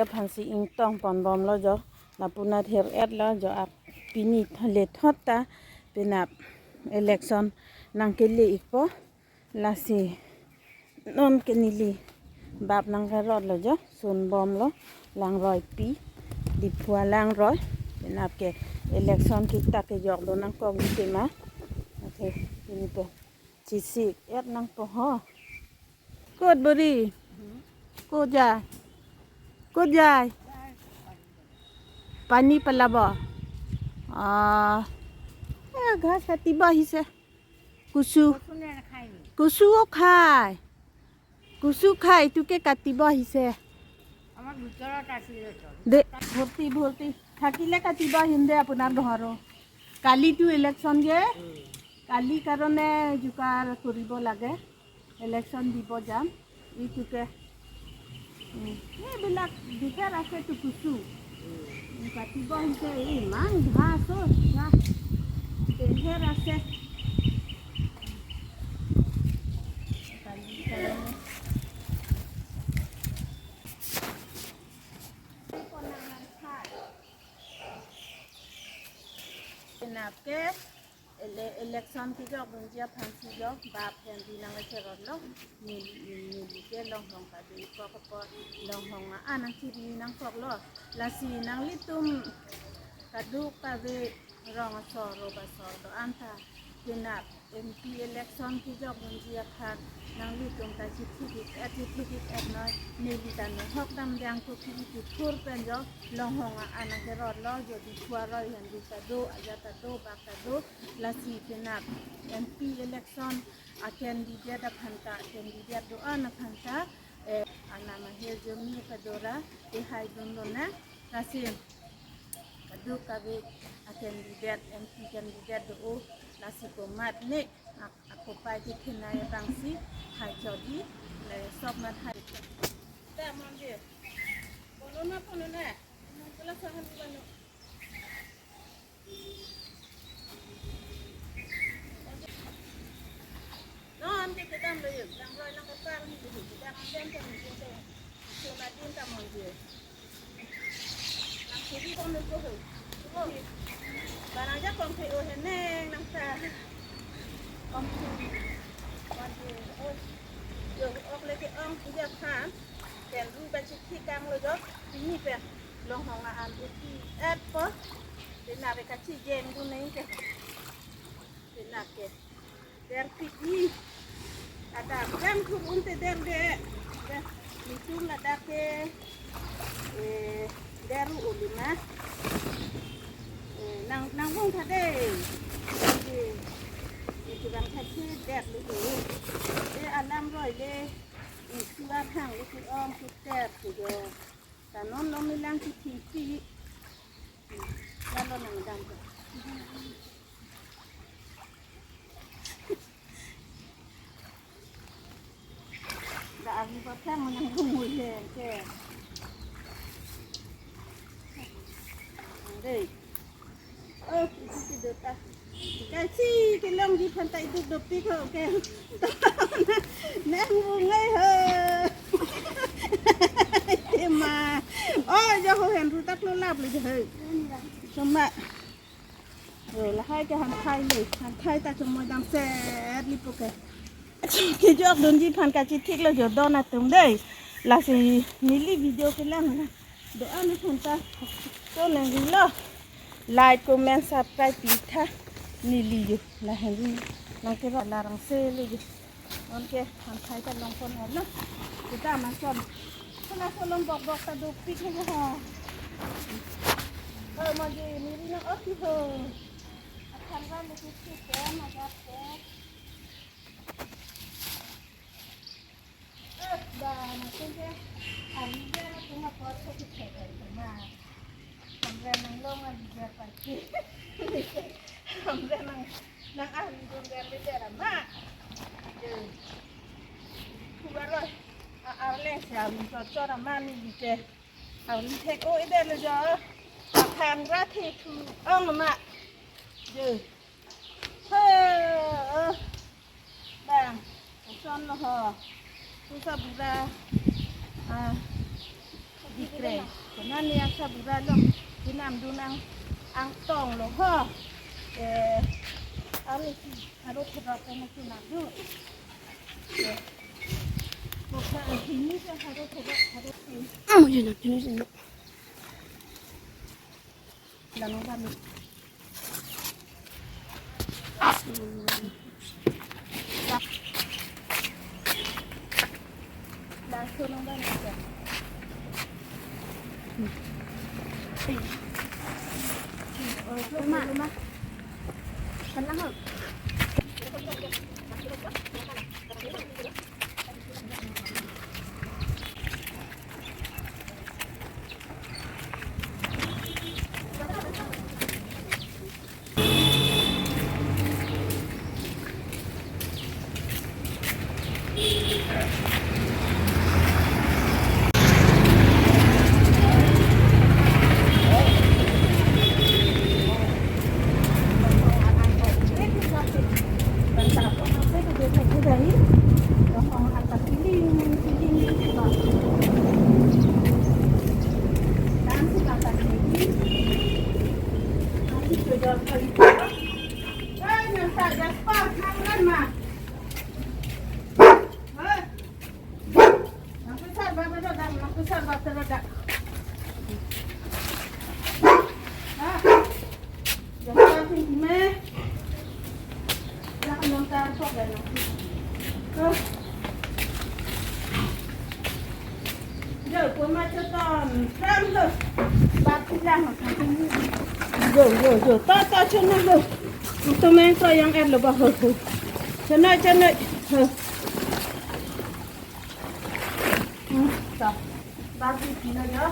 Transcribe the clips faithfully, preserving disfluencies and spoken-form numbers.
aphansi ingtong ponbomlo jo. Lapu nat her-etlo jo, ak pini thole thot ta penap election nangkele-ikpo. Lasi nonke neli bap nangkerotlo jo, sunbomlo Langroipi, Diphu alangroi. Penap ke election kita kejok do nangkok di tema. Okay, pini pe chisi-et nangpo ho. Kot bori? Kot jai? Kot jai? Pani palabo. Ah, eh, ghas katibo ahise. Kusu. Kusu o khai. Kusu khai, এইটো ke katibo ahise. আমাৰ ভিতৰত আছিলে তো। দে, ভৰ্তি, ভৰ্তি। থাকিলে কাটিব আহিম দে আপোনাৰ ঘৰো। কালিতো ইলেকশ্যন যে, কালি কাৰণে যোগাৰ কৰিব লাগে। ইলেকশ্যন দিব যাম। এইটোকে, উম, এইবিলাক বিশেষ আছে তো কুচু। উম, কাটিব আহিছে। এই ইমান ঘাঁহ, অ, ঘাঁহ। বিশেষ আছে। কালি কাৰণে। Penap ke ele-, election kejok dunji aphansi jo, bap Henry nanglecherotlo, neli, neli ke longhong kado-ikpo apot, longhong a-an nangchiri nangkoklo. Lasi nanglitum kadokave rong asor, rop asor do-an ta, penap M P election kejok dunji aphan nanglitum ta chithik-ik-et, chithik-ik-et noi, neli ta nohok damde angko ki-i kithur pen jo, longhong a-an nangkerotlo, jo Diphu aroi Henry ta do, aja ta do, bak ta do. Lasi penap M P election a-candidate aphan ta, candidate do-an aphan ta, eh, anam ahirjume padora, eh, haidun lonang. Lasi kadokave a-candidate, M P candidate do-o, lasi komatne ak-, akopai ke thenai abangsi hai chodi, le sok mat hai. Ta monji. Kono na, kono na. Kono la sangan kono. Non ke kedam lo yuk, dam roi nang kepar ni yuk, kedam andem ke ni yuk. Sona din ta monji. Nang sidi kong lo ko ho. Barang ja kong ke o heneng nang ta. Kong ke. Monji. Oh. Yo, ok leke ong puja khan. Pen ru ba chithik kanglo jo. Pini pen longhong a-an uti-etpo. Penap ke kachijeng dun nai ke. Penap ke. Derpik-i. Adap jangthur unte derde. Derde. Nitum ladak ke. Eh, deru ulima. Eh, nang, nang bung thade. Eh, eh, kurang thade derlu tu. Eh, alam roi le. Eh, suar hang le tu om tu ter tu jo. Ta non non nilang tu thimpi. Lalo nang dam tu. Da arni pathang manang bungul hen ke. Dei. Oh, itu ke dota. Kasi kelongji aphan ta itu dopik ho ke. Nang bungai ho. Tema. Oh, jo ho hen rutak lo lap le jo ho. Cuma. Eh, lahai ke hanthai le, hanthai ta chomoi damset lipo ke. Kejok dunji aphan kachithiklo jo don atum dei. Lasi neli video kelang la. Do-an aphan ta. To nang lo. Like, comment, subscribe pi tha. Neli jo. Lahen nang kero larang se le jo. Anke, hanthai ta longpon holo. Kita mason. Kena solong bok bok ta dopik ho ho. Oh, magi miri nang oki ho. Akan ra lutu tu ke, magat ke. Eh, dah, makin ke. Ari dia na tunga por ko tu ke, ma. Hamren nang long a leader party. Hamren nang, nang ahli dun der leader ma. Aduh. Kubaroi. A arleng si ahli so chora mani bite. Ahli thek o ide le jo. Aphan ra the thu ong ma. Aduh. He, eh. Bang, koson lo ho. Pusa bura. Ah. Ikre, konane asabura lo, kinamdun ang, angtong lo ho. Eh, arlo si, arlo thura ko na kinamdun. Eh, ko sa, sini sa arlo thura, arlo sini. Amo jena, jena, jena. Lanong kami. Laso nang bang aja. Oh, rumah, rumah. Tenang, ho. Hei, nang tak gaspar, nang lan ma. Hei. Nang pusar ba, ba, ba, nang pusar ba, ba, ba. Ha? Gaspar sing kime. Lah, nang tak kok, nang. Hei. Jo, puma choton, ram lo. Bat silang. Jo, jo, jo. To, to, chonoi lo. Tumeng to yang er lo ba ho, ho. Chonoi, chonoi. Ho. Hmm, to. Bat si pilo jo.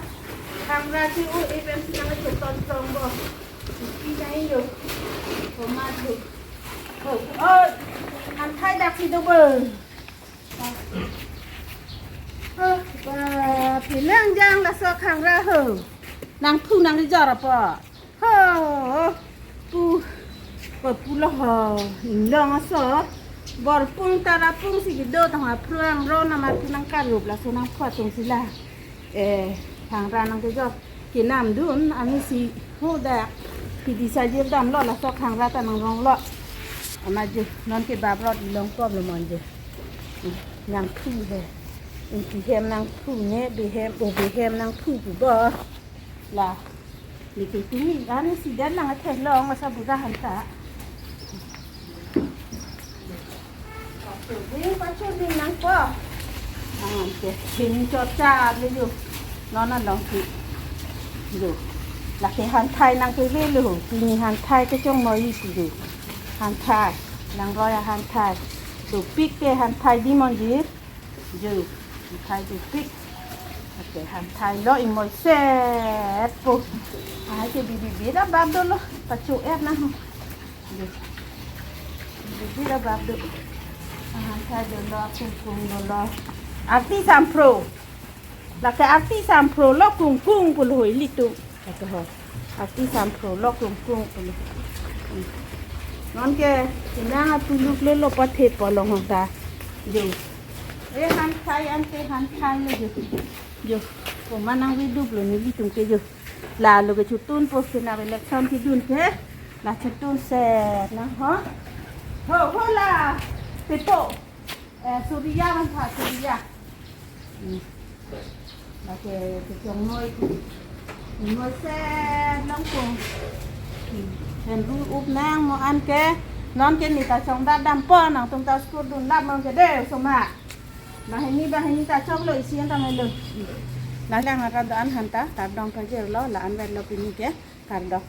Khangra si u, e pen si nang choton chong bo. Pi nai jo. Puma jo. Ho. Oh, an thai dak si do bo. Ho, ba, pilang jang laso khangra ho. Nangthu nangrijor apo. Ho, pu, ko pulo ho. Inglong aso. Borpung tarapung si kedo tang aphrang ro nama thu nangkarup laso nangphu atum sila. Eh, khangra nangkejok. Kinamdun, ami si ho da. Pidi sa jir dam lo, laso khangra ta nangrong lo. Ama je, non ke babrot ilong kop lo mon je. Nangthu he. Ingki hem nangthu ne, behem, o behem nangthu pu bo. La. Neke tumi, ani si dan nang athe long, asabura han ta. Pachoding, pachoding nangpo. Nang ke, hini chot char le jo. Non along si. Jo. Lake hanthai nangkeve lo. Hini hanthai kechongnoiji jo. Hanthai. Nangroi ahanthai. Dopik ke hanthai di monji. Jo. Hanthai dopik. Oke, hanthai lo imoi set po. Ai ke bibi bira bab dolo. Pacho er na. Dei. Dei, dei, dei, bab do. Ahan thai dolo, kungkung dolo. Arti sampro. Lake arti sampro lo kungkung pulo ho ilitum. Lake ho. Arti sampro lo kungkung pulo. Non ke, inang apuluk lo lo pathe polong ho ta. Jo. E hanthai ante hanthai lo jo. Jo. Komat nangvedup lo nelitum ke jo. La lo ke chotun po ke na election kedun ke. La chotun set na ho. Ho, ho la. Tepo. Eh, Surya bang tha, Surya. Hmm. Lake kechongnoi. Noi set nangkung. Hmm. Henru up nang mo an ke. Non ke neta chongdat dampo nangtum ta school dun dam nang ke de soma. Banghini, banghini ta choklo isi an ta melo. Nang lang akan do-an han ta, kardom pajirlo, la-an vetlo pini ke, kardom.